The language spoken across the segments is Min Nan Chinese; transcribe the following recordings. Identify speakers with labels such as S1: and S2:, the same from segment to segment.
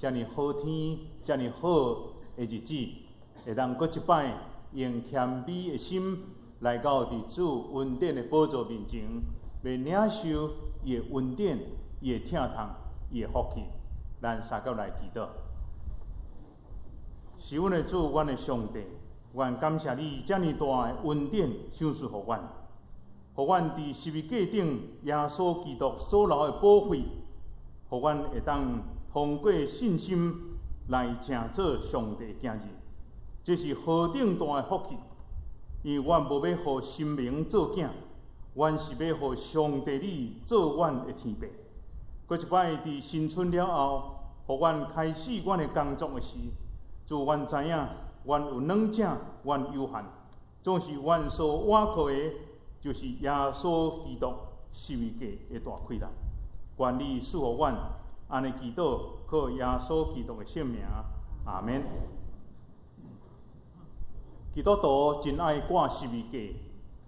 S1: 遮爾好天、遮爾好的日子，會當閣一擺用謙卑的心來到佇主恩典的寶座面前，欲領受伊的恩典、伊的疼痛、伊的福氣。咱相佮來祈禱。是阮的主，阮的上帝，阮感謝你遮爾大的恩典賞賜予阮，予阮佇十字架頂耶穌基督所流的寶血，予阮會當通過信心來成做上帝囝兒。這是何等大的福氣！因為阮無欲予神明做囝，阮是欲予上帝你做阮的天父。閣一擺佇新春了後，予阮開始阮的工作的時，主，阮知影，阮有軟弱，阮有限，總是阮所倚靠的，就是耶穌基督十字架的大氣力。願你賜予阮，按呢祈禱，靠耶穌基督的聖名，阿門。基督徒真愛掛十字架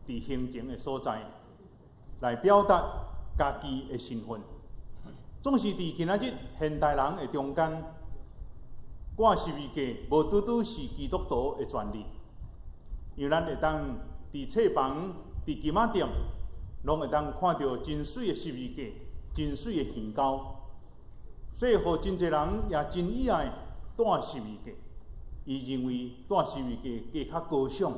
S1: 佇胸前的所在，來表達家己的身份。總是佇今仔日現代人的中間，掛十字架無拄拄是基督徒的專利，因為咱會當佇冊房、佇金仔店，攏會當看著真媠的十字架、真媠的懸鈎，所以予真濟人也真喜愛戴十字架。伊認為戴十字架加較高尚。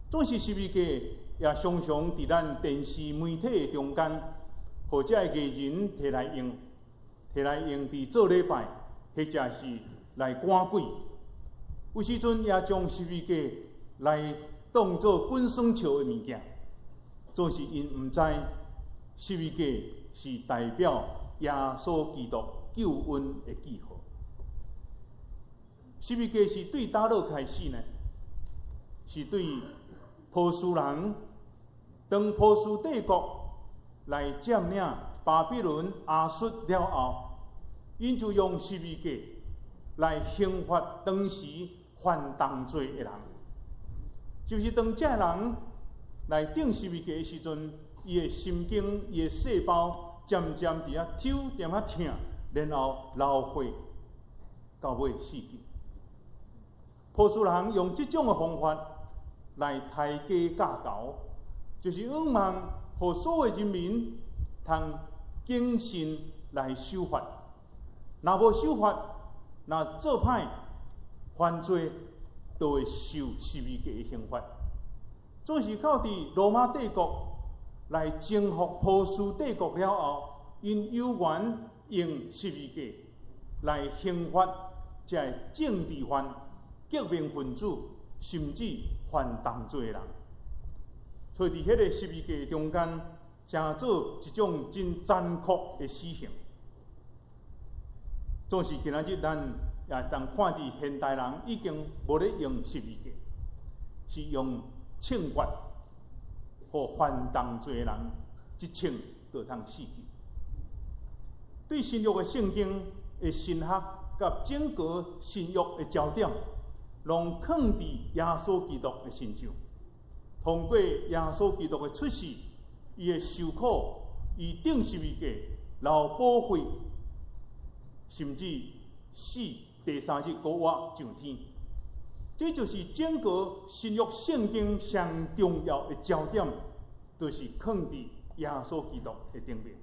S1: 總是十字架也常常佇咱電視媒體的中間，予這个藝人提來用，提來用佇做禮拜，或者是來趕鬼。有時陣也將十字架來當做滾耍笑的物件，總是𪜶毋知十字架是代表耶穌基督救恩的記號。十字架是對佗落開始呢？是對波斯人，當波斯帝國來佔領巴比倫、亞述了後，𪜶就用十字架來刑罰當時犯重罪的人。就是當這人來釘十字架的時陣，伊的神經、伊的細胞漸漸佇遐抽、踮遐疼，然後流血到尾死去。波斯人用這種的方法來刣雞教猴，就是向望予所有人民通謹慎來守法。若無守法，若做歹犯罪，就會受十字架的刑罰。總是到佇羅馬帝國來征服波斯帝國了後，𪜶有緣用十字架來刑罰這个政治犯、革命分子，甚至犯重罪的人。所以佇彼个十字架中間，成做一種真殘酷的死刑。總是今仔日咱也當看佇現代人已經無咧用十字架，是用槍決，予犯重罪的人一槍就通死去。對新約的聖經的神學佮整個新約的焦點，攏囥佇耶穌基督的身上。通過耶穌基督的出世，伊的受苦，伊釘十字架，流寶血，甚至死，第三日復活上天。這就是整個新約聖經上重要的焦點，就是囥佇耶穌基督的頂面。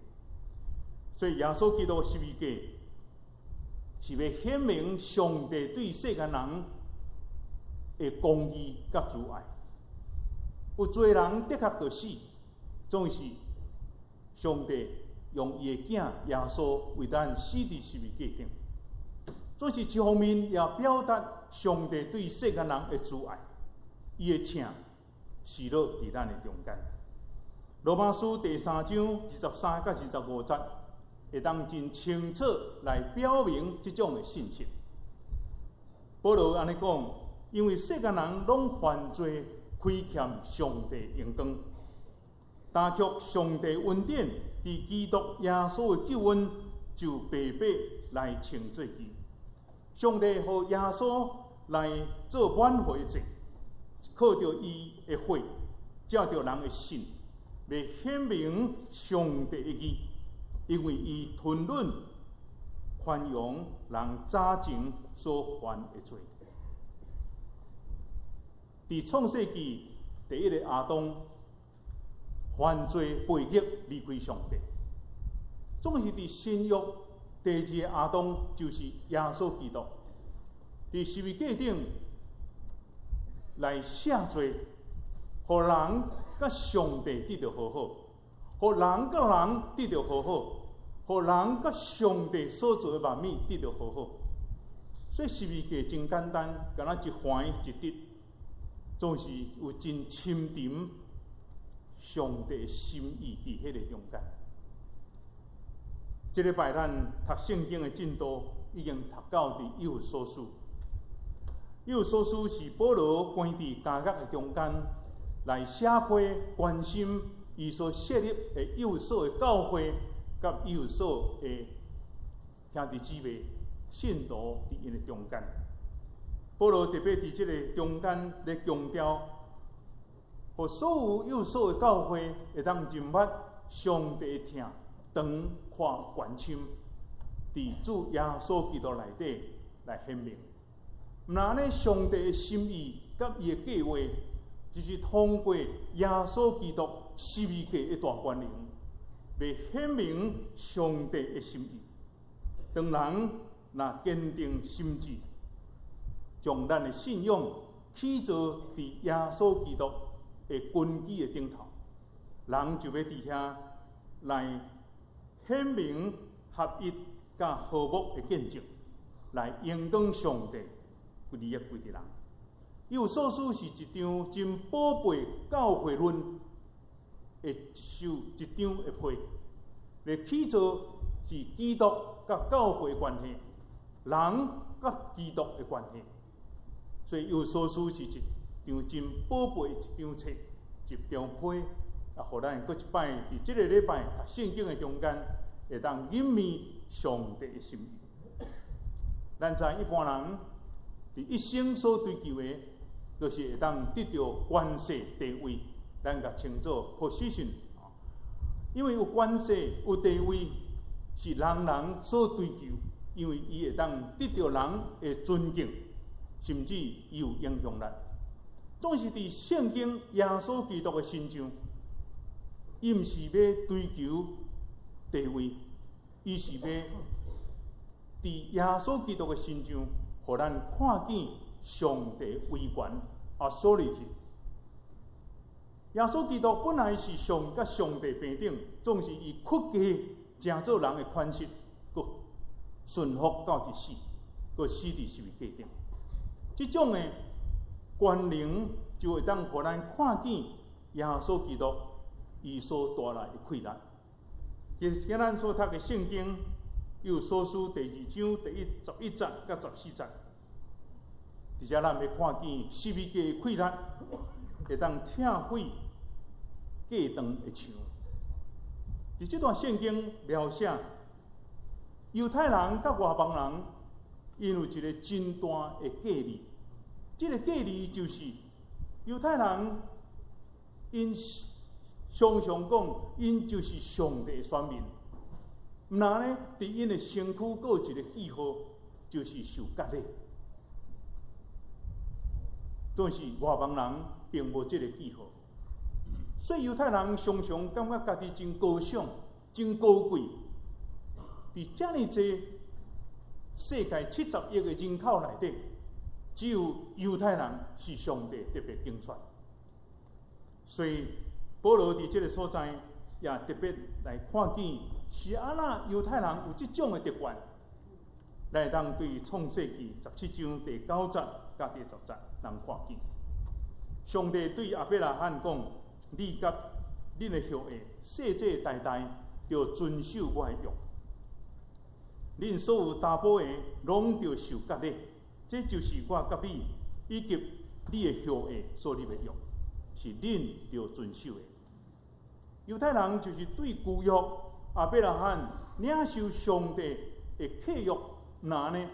S1: 所以耶穌基督的十字架是欲顯明上帝對世間人的公義佮慈愛。有罪人的確著死，總是上帝用伊的囝耶穌為咱死佇十字架頂。總是一方面也表達上帝對世間人的慈愛，伊的疼喜樂佇咱的中間。羅馬書第三章23佮25節，會當真清楚來表明這種的信息。保羅按呢講，因為世間人攏犯罪，虧欠上帝榮光，但卻上帝恩典佇基督耶穌的救恩就白白來稱做義。上帝予耶穌來做挽回祭，靠著伊的血，藉著人的信，來顯明上帝的義，因為伊吞忍寬容人早前所犯的罪。佇創世記第一个亞當犯罪背逆離開上帝，總是佇新約第二个亞當就是耶穌基督，佇十字架頂來赦罪，予人佮上帝得著和好，予人佮人得著和好，予人佮上帝所造的萬物得著和好。所以十字架真簡單，敢若一橫一直，總是有真深沉上帝心意佇彼个中間。這禮拜咱讀聖經的進度已經讀到佇以弗所書。以弗所書是保羅關佇監獄的中間來寫批關心伊所設立的以弗所的教會，佮以弗所的兄弟姊妹信徒佇𪜶的中間。保羅特別佇這个中間咧強調，予所有以弗所的教會會當認捌上帝的疼，長闊懸深，佇主耶穌基督內底來顯明。毋但按呢，上帝的心意佮伊的計劃，就是通過耶穌基督十字架的大權能，來顯明上帝的心意。當人若堅定心志，將咱的信仰起造佇耶穌基督的根基的頂頭，人就欲佇遐來顯明合一佮和睦的見證，來榮光上帝，利益規個人。以弗所書是一張真寶貝教會論的一首一張的批，來起造是基督佮教會關係，人佮基督的關係。所以以弗所書是一張真寶貝一張冊，一張批，啊，予咱閣一擺佇這个禮拜讀聖經的中間，會當吟味上帝的心意。咱知一般人佇一生所追求的，就是會當得著權勢地位，咱共稱做 position。因為有權勢有地位，是人人所追求，因為伊會當得著人的尊敬，甚至伊有影響力。總是佇聖經耶穌基督的身上，伊毋是欲追求地位，伊是欲佇耶穌基督的身上，予咱看見上帝威權 authority。耶穌基督本來是上佮上帝平等，總是伊屈己成做人的款式，閣順服到佇死，閣死佇十字架頂。這種的權能就會當予咱看見耶穌基督伊所帶來的氣力。今日咱所讀的聖經，以弗所書第二章第11節佮14節，佇遮咱欲看見十字架的氣力，會當拆毀隔斷的牆。佇這段聖經描寫，猶太人佮外邦人，𪜶有一个真大的隔離。這个隔離就是猶太人，𪜶常常講，𪜶就是上帝的選民。毋但呢，佇𪜶的身軀閣有一个記號，就是受割禮。總是外邦人並無這个記號，所以猶太人常常感覺家己真高尚、真高貴。佇遮爾濟世界70億个人口內底，只有猶太人是上帝特別揀選。所以保羅佇這个所在也特別來看見，是按怎猶太人有這種的特權，來當對創世記17章第9節佮第10節人看見，上帝對亞伯拉罕講：你佮恁的後裔世世代代著遵守我的約，恁所有查埔的攏著受割禮，這就是我佮你以及你的後裔所立的約，是恁著遵守的。猶太人就是對舊約亞伯拉罕領受上帝的契約，那呢，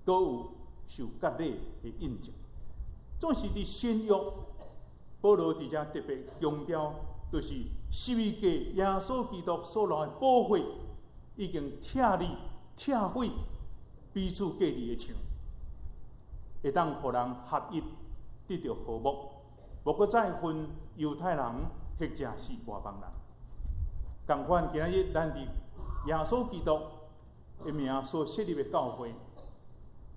S1: 閣有受割禮的印證。總是佇新約，保羅佇遮特別強調，就是十字架耶穌基督所流的寶血，已經拆離、拆毀彼此隔離的牆，會當予人合一，得著和睦，無閣再分猶太人或者是外邦人。仝款今仔日咱佇耶穌基督的名所設立的教會，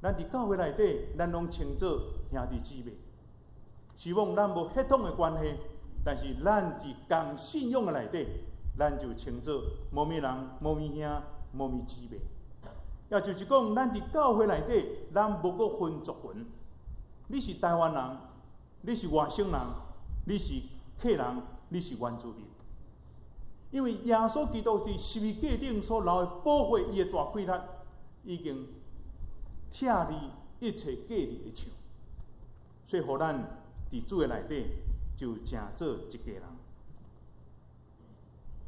S1: 咱佇教會內底，咱攏稱做兄弟姊妹。希望咱無血統的關係，但是咱佇仝信仰的內底，咱就稱做無物人、無物兄、無物姊妹。也就是講，咱佇教會內底，咱無閣分族群。你是台灣人，你是外省人，你是客人，你是原住民。因為耶穌基督佇十字架頂所流的寶血，伊的大氣力已經拆離一切隔離的牆，所以予咱佇主的內底就成做一家人。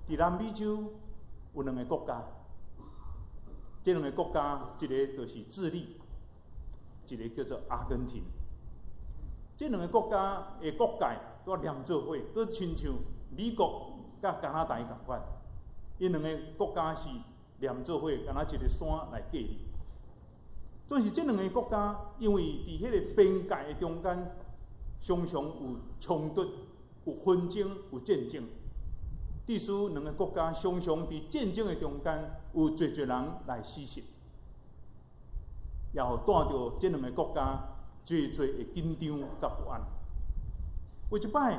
S1: 佇南美洲有兩個國家，這兩個國家，一个就是智利，一个叫做阿根廷。這兩个國家的國界都連做伙，都親像美國佮加拿大仝款，𪜶兩个國家是連做伙，敢若一个山來隔離。總是這兩个國家，因為佇彼个邊界的中間，常常有衝突、有紛爭、有戰爭。致使兩个國家常常佇戰爭的中間，有濟濟人來死失，也予帶著這兩个國家濟濟的緊張佮不安。有一擺，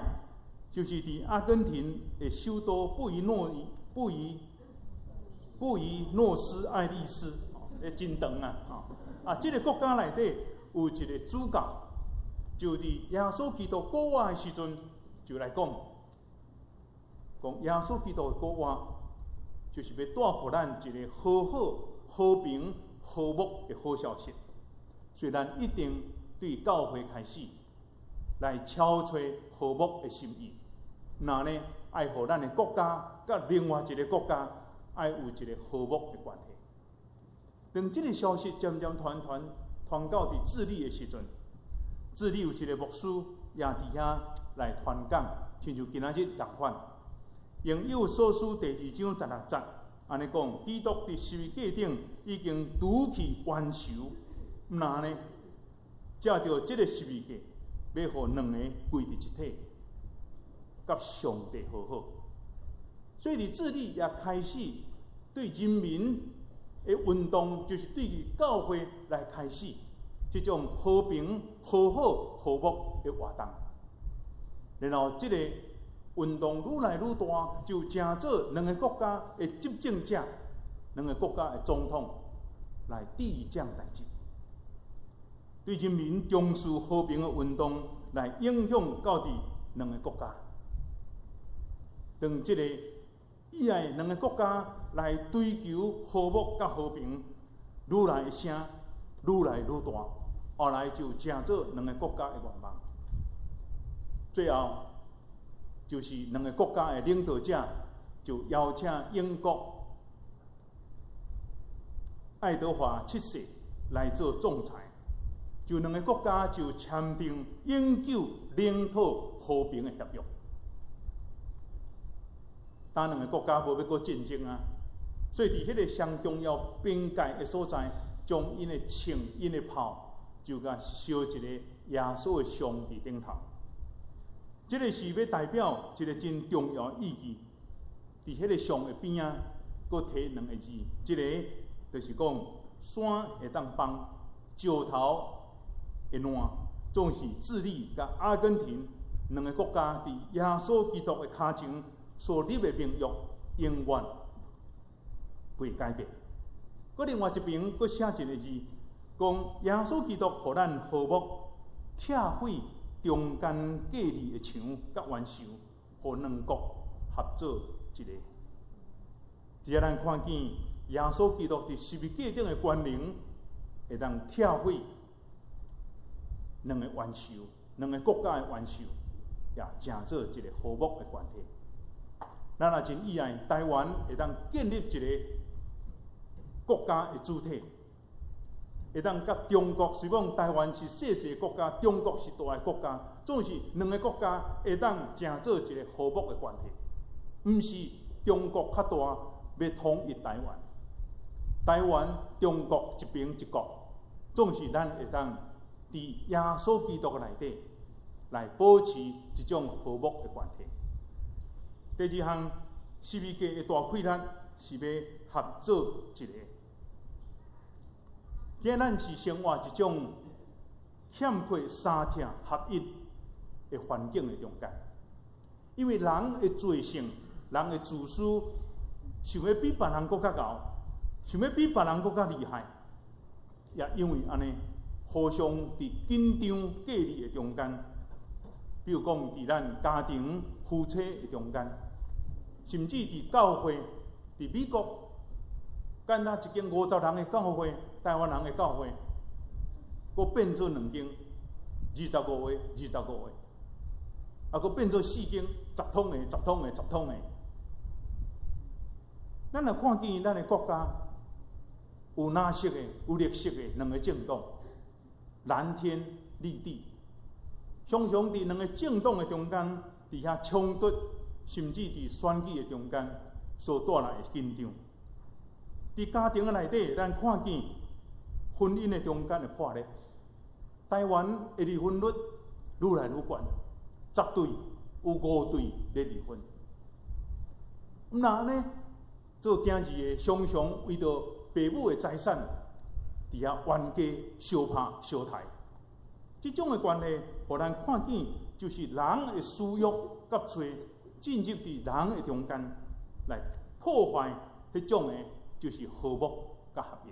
S1: 就是佇阿根廷的首都布宜諾斯艾利斯，欸，真長啊！啊，這个國家內底有一个主教，就佇耶穌基督復活的時陣，就來講，講耶穌基督的復活，就是欲帶予咱一个和好、和平、和睦的好消息。所以咱一定對教會開始來敲揣和睦的心意。那呢，愛予咱的國家佮另外一个國家愛有一个和睦的關係。當這个消息漸漸傳傳傳到佇智利的時陣，智利有一个牧師也佇遐來傳講，親像今仔日仝款。用以弗所書第二章十六節，按呢講，基督佇十字架頂已經除去冤仇，那呢，藉著這个十字架，欲予兩个歸佇一體，佮上帝和好。所以佇智利也開始對人民的運動，就是對教會來開始這種和平、和好、和睦的活動。然後這个運動愈來愈大，就成做兩个國家的執政者、兩个國家的總統來注意這項代誌，對人民重視和平的運動來影響到佇兩个國家。當這个意愛兩个國家來追求和睦佮和平，愈來的聲愈來愈大，後來就成做兩个國家的願望。最後，就是兩个國家的領導者就邀請英國愛德華七世來做仲裁，就兩个國家就簽訂永久領土和平的協約。當兩个國家無欲閣戰爭啊，所以佇彼个上重要邊界的所在，將𪜶的槍、𪜶的炮，就共燒一個耶穌的像佇頂頭。這个是欲代表一个真重要的意義。佇彼个像的邊仔，閣提兩个字，一个就是講山會當崩，石頭會爛，總是智利佮阿根廷兩个國家佇耶穌基督的跤前所立的盟約，永遠袂改變。閣另外一邊，閣寫一个字，講耶穌基督予咱和睦，拆毀中間隔離的牆佮冤仇，予兩國合做一个。只要咱看見耶穌基督佇十字架頂的權能，會當拆毀兩个冤仇，兩个國家的冤仇，也成做一个和睦的關係。咱也真意愛台灣會當建立一个國家的主體，會當佮中國，雖講台灣是細細國家，中國是大的國家，總是兩个國家會當成做一个和睦的關係，毋是中國較大欲統一台灣，台灣、中國一邊一國，總是咱會當佇耶穌基督內底來保持這種和睦的關係。第二項，十字架的大氣力是欲合做一个。今咱是生活一種欠缺相疼合一的環境的中間，因為人的罪性、人的自私，想欲比別人閣較𠢕，想欲比別人閣較厲害，也因為按呢，互相佇緊張隔離的中間，比如講佇咱家庭、夫妻的中間，甚至佇教會、佇美國，敢若一間50人的教會，台灣人的教會，閣變做兩間，25個、25個，啊，閣變做四間，10通的、10通的、10通的。咱若看見咱的國家有藍色的、有綠色的兩个政黨，藍天綠地，常常佇兩个政黨的中間，佇遐衝突，甚至佇選舉的中間所帶來的緊張。佇家庭的內底，咱看見婚姻的中間的破裂。台灣的離婚率愈來愈懸，10對有5對咧離婚。毋若按呢，做囝兒的常常為著爸母的財產，佇遐冤家相拍相刣。這種的關係，予咱看見就是人的私欲佮罪進入佇人的中間，來破壞彼種的，就是和睦佮合一。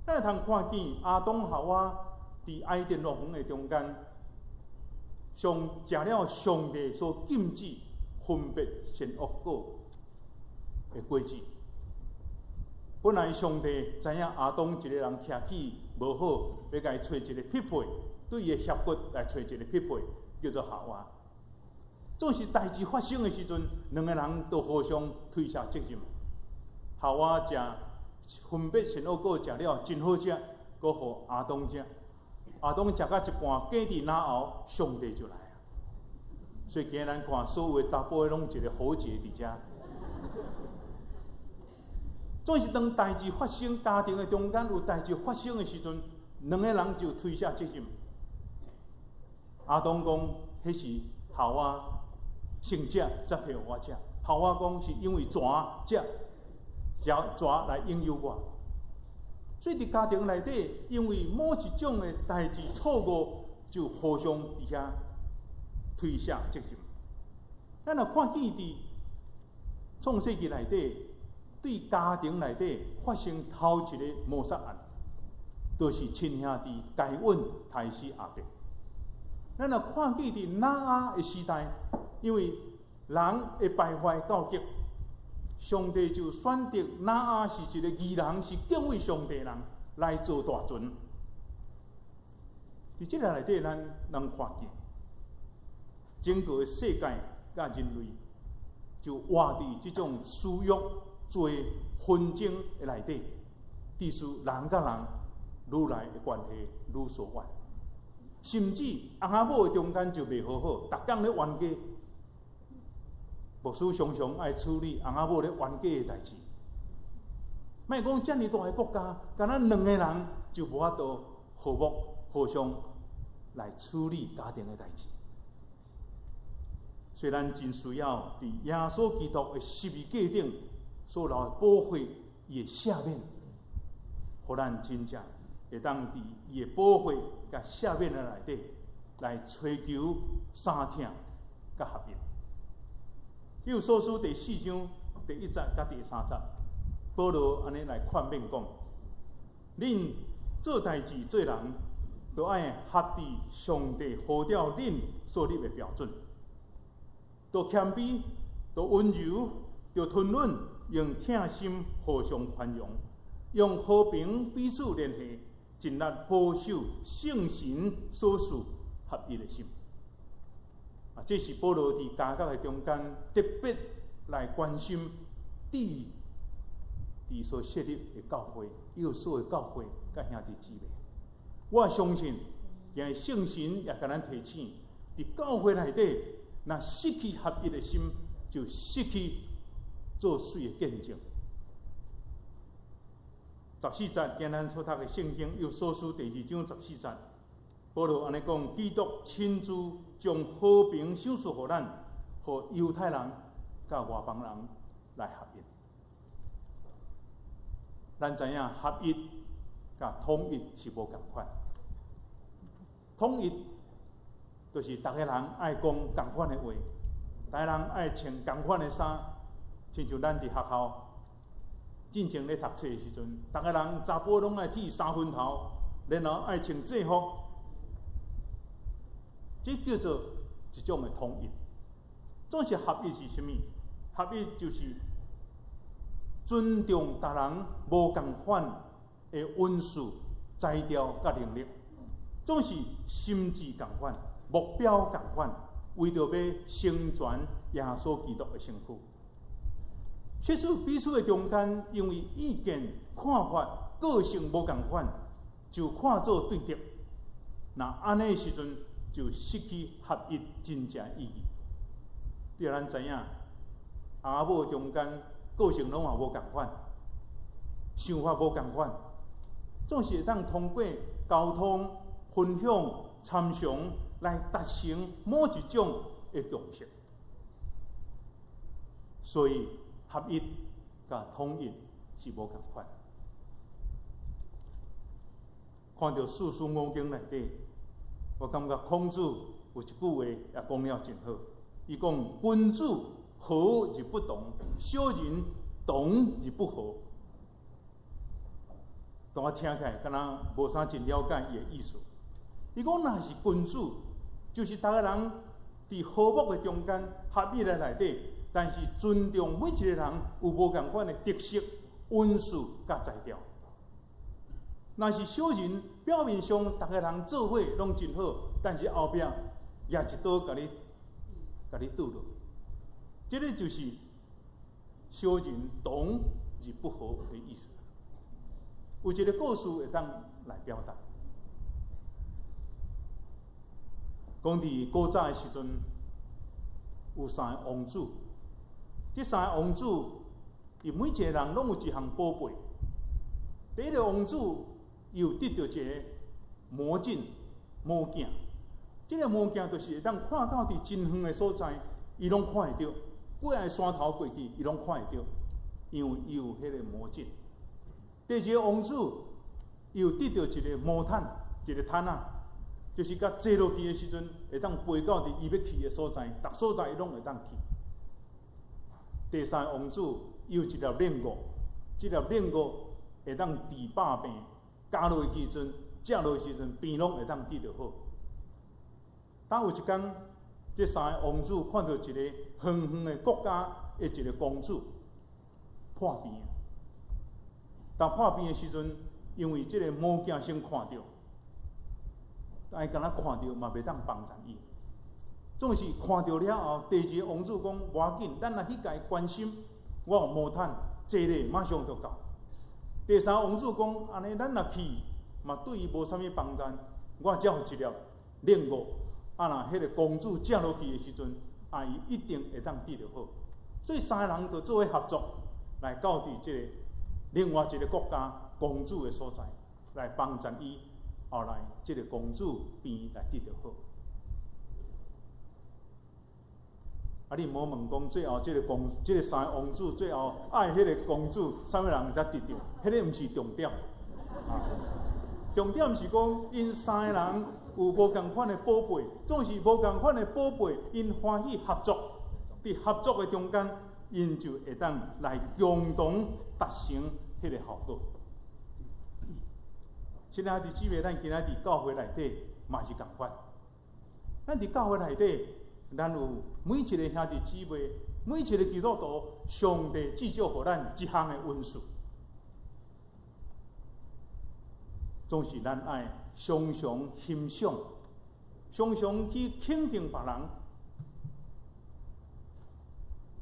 S1: 咱會通看見亞當夏娃佇伊甸樂園的中間，上食了上帝所禁止分別善惡果的果子。本來上帝知影亞當一个人徛起無好，欲共伊揣一个匹配，對伊的肋骨來揣一个匹配，叫做夏娃。總是代誌發生的時陣，兩个人都互相推卸責任。夏娃食分別善惡果食了真好食，閣予亞當食。亞當食到一半，過佇腦後，上帝就來啊！所以今日咱看所有的查埔攏一个好節佇遮。總是當代誌發生，家庭的中間有代誌發生的時陣，兩个人就推卸責任。亞當講，彼是夏娃先食，才提予我食。夏娃講是因為蛇食，蛇來引誘我。所以佇家庭內底，因為某一種的代誌錯誤，就互相佇遐推卸責任。咱若看見佇創世記內底，對家庭內底發生頭一個謀殺案，就是親兄弟該隱刣死亞伯。咱若看見佇挪亞的時代，因為人的敗壞到極，上帝就選擇挪亞是一个義人，是敬畏上帝的人來做大船。佇這个內底，咱能看見整個世界佮人類就活佇這種私欲、罪、紛爭的內底，致使人佮人愈來的關係愈疏遠，甚至翁仔某的中間就袂和好，逐工咧冤家。牧師常常愛處理翁仔某咧冤家的代誌。莫講遮爾大个國家，敢若兩个人就無法度和睦，互相來處理家庭的代誌。所以咱真需要佇耶穌基督的十字架頂所流的寶血，伊的赦免，予咱真正會當佇伊的寶血佮赦免的內底來追求相疼佮合一。以弗所書第四章第一節佮第三節，保羅按呢來勸勉講：恁做代誌做人，都愛合佇上帝呼召恁所立的標準，著謙卑，著溫柔，著吞忍，用疼心互相寬容，用和平彼此聯繫，盡力保守聖神所賜合一的心。啊，這是保羅佇監獄的中間特別來關心佇伊所設立的教會，以弗所的教會佮兄弟姊妹。我相信，今日聖神也共咱提醒，佇教會內底，若失去合一的心，就失去做媠的見證。十四節，今咱所讀的聖經以弗所書第二章十四節，保羅按呢講：基督親自將和平賞賜予咱，予猶太人佮外邦人來合一。咱知影合一佮統一是無仝款。統一就是逐个人愛講仝款的話，逐个人愛穿仝款的衫，親像咱佇學校進前咧讀冊的時陣，逐个人查埔攏愛剃三分頭，然後愛穿制服，這叫做一種的統一。總是合一是啥物？合一就是尊重逐人無仝款的恩賜、才調佮能力，總是心志仝款、目標仝款，為著欲成全耶穌基督的身軀。即使彼此的中間，因為意見、看法、個性無仝款，就看做對敵。若按呢的時陣，就失去合一真正意義。對咱知影，翁某中間個性攏嘛無仝款，想法無仝款，總是會當通過溝通、分享、參詳來達成某一種的共識。所以合一佮統一是無仝款。看著四書五經內底，我感覺孔子有一句話也講了真好。伊講：君子和而不同，小人同而不和。當我聽起來，敢若無啥真了解伊的意思。伊講若是君子，就是逐个人佇和睦的中間、合一的內底，但是尊重每一個人有無仝款的特色、恩賜佮才調。若是小人，表面上逐个人做伙攏真好，但是後壁攑一刀共你剁落去。這个就是小人同而不和的意思。有一個故事會當來表達。講佇古早的時陣，有三个王子。這三个王子，伊每一个人攏有一項寶貝。第一個王子，伊有得著一个魔鏡，魔鏡。這个魔鏡就是會當看到佇真遠的所在，伊攏看會著。幾个山頭過去，伊攏看會著，因為伊有彼个魔鏡。第二个王子，伊有得著一个魔毯，一个毯仔，就是共坐落去的時陣，會當飛到佇伊欲去的所在，逐所在伊攏會當去。第三个王子，伊有一粒煉糊，這粒煉糊會當治百病，咬落去時陣，食落去時陣，病攏會當治著好。當有一工，這三个王子看著一個遠遠的國家的一個公主破病。當破病的時陣，因為這個魔鏡先看著，但伊敢若看著嘛袂當幫助伊。總是看著了後，第二个王子講：無要緊，咱來去共伊關心。我有魔毯，坐咧馬上就到。第三个王子講：按呢，咱若去嘛，對伊無啥物幫助。我才有一粒煉糊，啊，若彼个公主食落去的時陣，啊，伊一定會當治著好。所以三个人就做伙合作，來到佇這個另外一個國家公主的所在，來幫助伊。後來這个公主病來治著好。啊！你毋好問講最後這个公，這个三个王子最後愛彼个公主，啥物人才得著？彼个毋是重點。啊，重點是講，𪜶三個人有無仝款的寶貝，總是無仝款的寶貝，𪜶歡喜合作，佇合作的中間，𪜶就會當來共同達成彼个效果。親愛的姊妹，咱今仔佇教會內底嘛是仝款。咱佇教會內底，咱有每一个兄弟姊妹，每一个基督徒，上帝至少予咱一項的恩賜，總是咱愛常常欣賞，常常去肯定別人，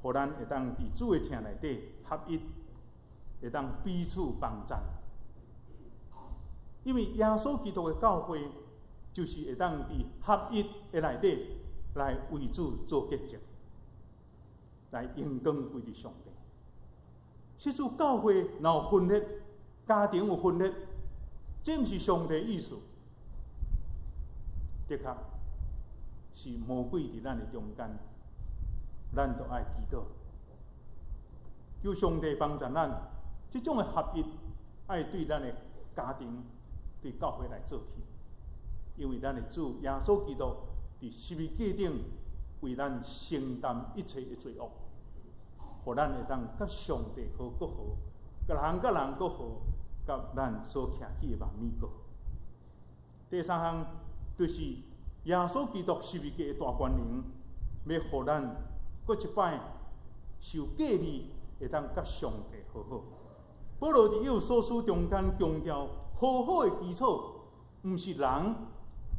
S1: 予咱會當佇主的疼內底合一，會當彼此幫贊。因為耶穌基督的教會，就是會當佇合一的內底來為主做見證，來榮光歸佇上帝。其實教會若有分裂，家庭有分裂，這毋是上帝意思。的確是魔鬼佇咱的中間，咱都愛祈禱，求上帝幫助咱，這種的合一愛對咱的家庭、對教會來做起，因為咱的主耶穌基督佇十字架頂為咱承擔一切的罪惡，予咱會當佮上帝和閣好，佮人佮人閣好，佮咱所徛起的萬物閣好。第三項就是耶穌基督十字架的大權能，欲予咱閣一擺受隔離，會當佮上帝和好。保羅佇以弗所書中間強調，和好的基礎毋是人，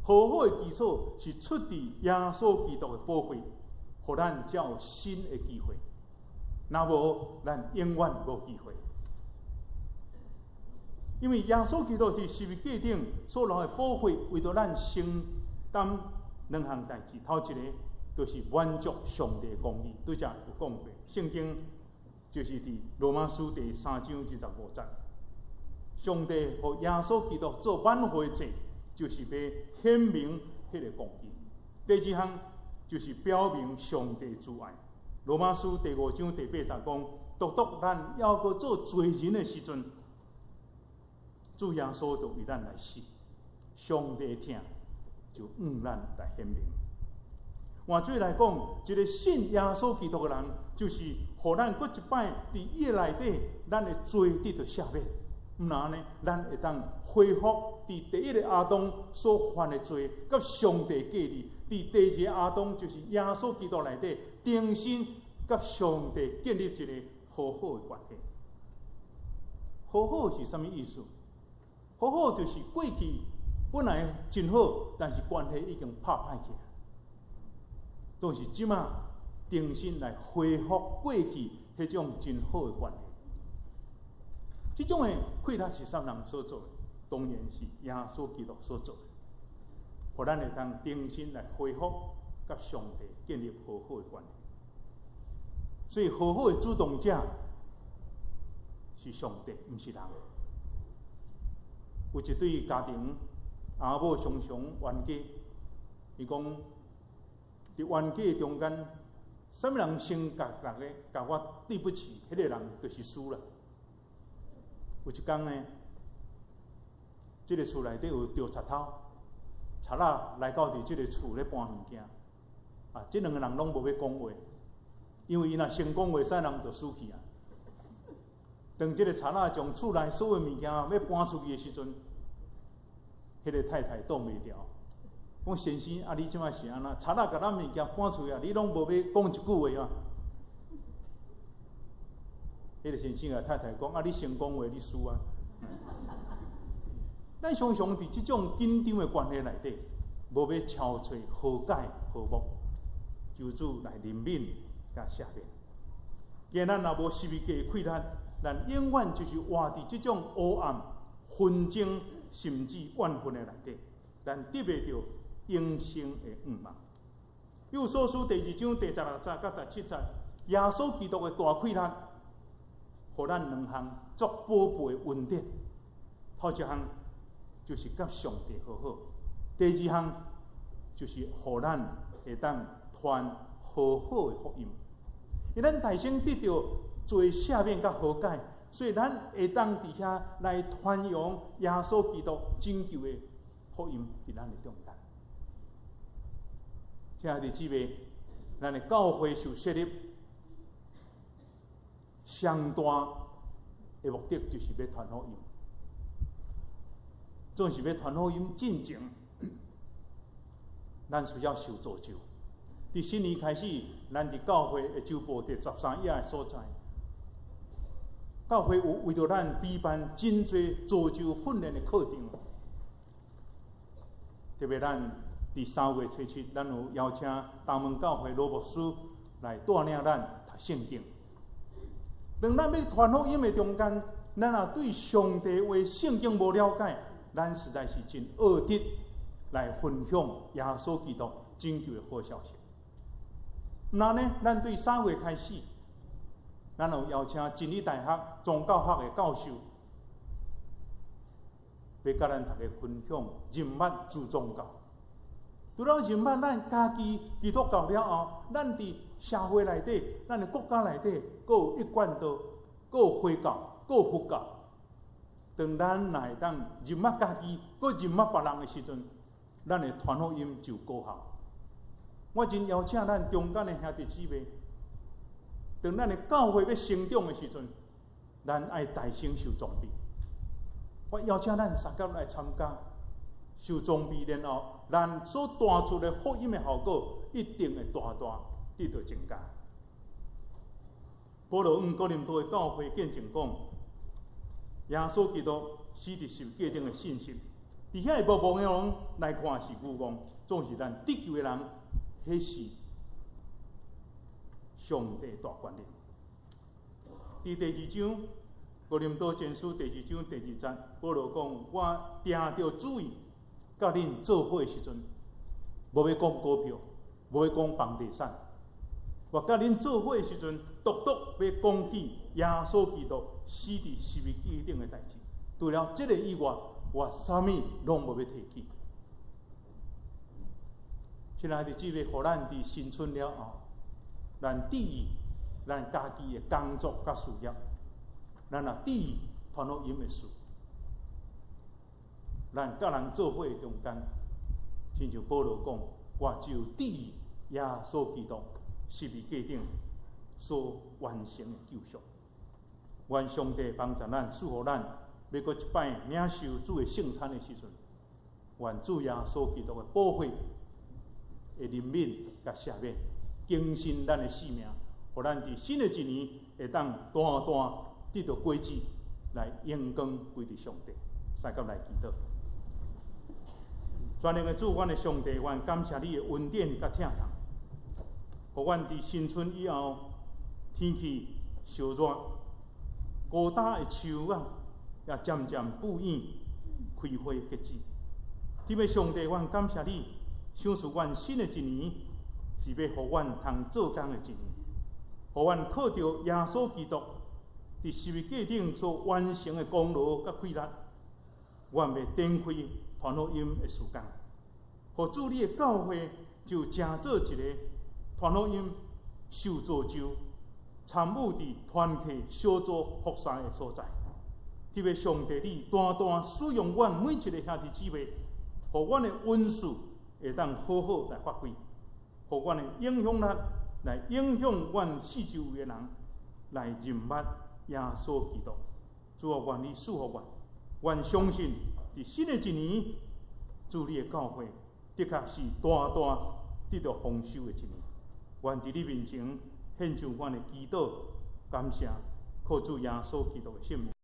S1: 和好的基礎是出佇耶穌基督的寶血，予咱才有新的機會。若無，咱永遠無機會。因為耶穌基督佇十字架頂所流的寶血，為著咱承擔兩項代誌。頭一个就是滿足上帝的公義，拄才有講過，聖經就是佇羅馬書第三章二十五節，上帝予耶穌基督做挽回祭，就是欲顯明彼个公義。第二項就是表明上帝慈愛。羅馬書第五章第八節講，獨獨咱猶閣做罪人的時陣，主耶穌就為咱來死，上帝疼就向咱來顯明。換做來講，一个信耶穌基督的人，就是予咱閣一擺佇伊的內底，咱的罪得著赦免。毋但按呢，咱會當恢復佇第一个亞當所犯的罪，佮上帝隔離；佇第二个亞當，就是耶穌基督內底，重新佮上帝建立一个和好的關係。和好是啥物意思？和好就是過去本來真好，但是關係已經拍歹去。都是這馬重新來恢復過去彼種真好的關係。這種的氣力是啥人所做的？當然是耶穌基督所做的。予咱會當重新來恢復佮上帝建立和好的關係。所以和好的主動者是上帝，毋是人。有一對家庭，翁某常常冤家，伊講佇冤家中間，啥物人先共逐个共我對不起，彼个人就是輸啦。有一工呢，這个厝內底有著賊偷，賊仔來到佇這个厝咧搬物件，啊，這兩个人攏無欲講話，因為伊若先講話，啥人就輸去啊。當這个賊仔將厝內所有物件欲搬出去的時陣，彼个太太擋袂牢，講先生啊，你這擺是按怎？賊仔共咱物件搬出去啊，你攏無欲講一句話啊？彼个先生共太太講啊，你先講話，你輸啊！咱常常佇這種緊張的關係內底，無欲超揣和解和睦，求主來憐憫佮赦免。今咱若無十字架的氣力，咱永遠就是活佇這種黑暗、紛爭，甚至怨恨的內底，咱得袂著永生的盼望。以弗所書第二章第十六節佮十七節，耶穌基督的大氣力，予咱兩項足寶貝的恩典。頭一項就是佮上帝和好，第二項就是予咱會當傳和好的福音。因咱大先得著罪赦免佮和解，所以咱會當佇遐來傳揚耶穌基督拯救的福音佇咱的中間。親愛的姊妹，咱的教會受設立，上大的目的就是欲傳福音，總是欲傳福音進前，咱需要受造就。佇新年開始，咱佇教會的周報第十三頁的所在，教會有為著咱備辦真濟造就訓練的課程。特別咱佇3月初7，咱有邀請東門教會羅牧師來帶領咱讀聖經。當咱欲傳福音的中間，咱若對上帝話聖經無了解，咱實在是真惡得來分享耶穌基督拯救的好消息。那呢，咱對3月開始，咱有邀請真理大學宗教學的教授欲佮咱逐家分享認捌主宗教。除了認捌咱家己基督教了後，咱佇社會內底、咱的國家內底，閣有一貫道、閣有回教、閣有佛教。當咱若會當認捌家己，閣認捌別人的時陣，咱的傳福音就高效。我真邀請咱中間的兄弟姊妹，當咱的教會欲成長的時陣，咱愛大聲受裝備。我邀請咱三甲來參加受裝備，然後咱所帶出的福音的效果一定會大大得到增加。保羅向哥林多的教會見證講，耶穌基督死佇十架頂的信息，佇遐個無望的人來看是愚戇，總是咱得救的人，彼是上帝大權力。佇第二章，哥林多前書第二章第二節，保羅講：我定著主意，佮恁做伙的時陣，無欲講股票，無欲講房地產。我佮恁做伙的時陣，獨獨欲講起耶穌基督死佇十字架頂的代誌。除了這个以外，我啥物攏無欲提起。親愛的姊妹，予咱佇新春了後，咱注意咱家己的工作佮事業，咱若注意傳福音的事，咱佮人做伙的中間，親像保羅講，我只有注意耶穌基督十字架頂所完成的救贖。願上帝幫助咱，賜予咱，欲閣一擺領受主的聖餐的時陣，願主耶穌基督的寶血的憐憫佮赦免，更新咱的生命，予咱佇新的一年會當大大得著果子，來榮光歸佇上帝。三甲來祈禱。全能的主，阮的上帝，阮感謝你的恩典佮疼痛，予阮佇新春以後，天氣燒熱，高大的樹仔也漸漸布影開花結子。天父上帝，阮感謝你，賞賜阮新的一年，是欲予阮通做工的一年，予阮靠著耶穌基督佇十字架頂所完成的功勞佮氣力，阮欲展開傳福音的事工，予主你的教會就成做一个傳福音受造就、參與佇團契小組服侍的所在。特別上帝，你單單使用阮每一个兄弟姊妹，予阮的恩賜會當好好來發揮，予阮的影響力來影響阮四周圍的人，來認捌耶穌基督。主啊，願你賜福阮，阮相信佇新的一年，主你的教會的確是大大得著豐收的一年。願佇你面前獻上阮的祈禱，感謝，靠主耶穌基督的聖名。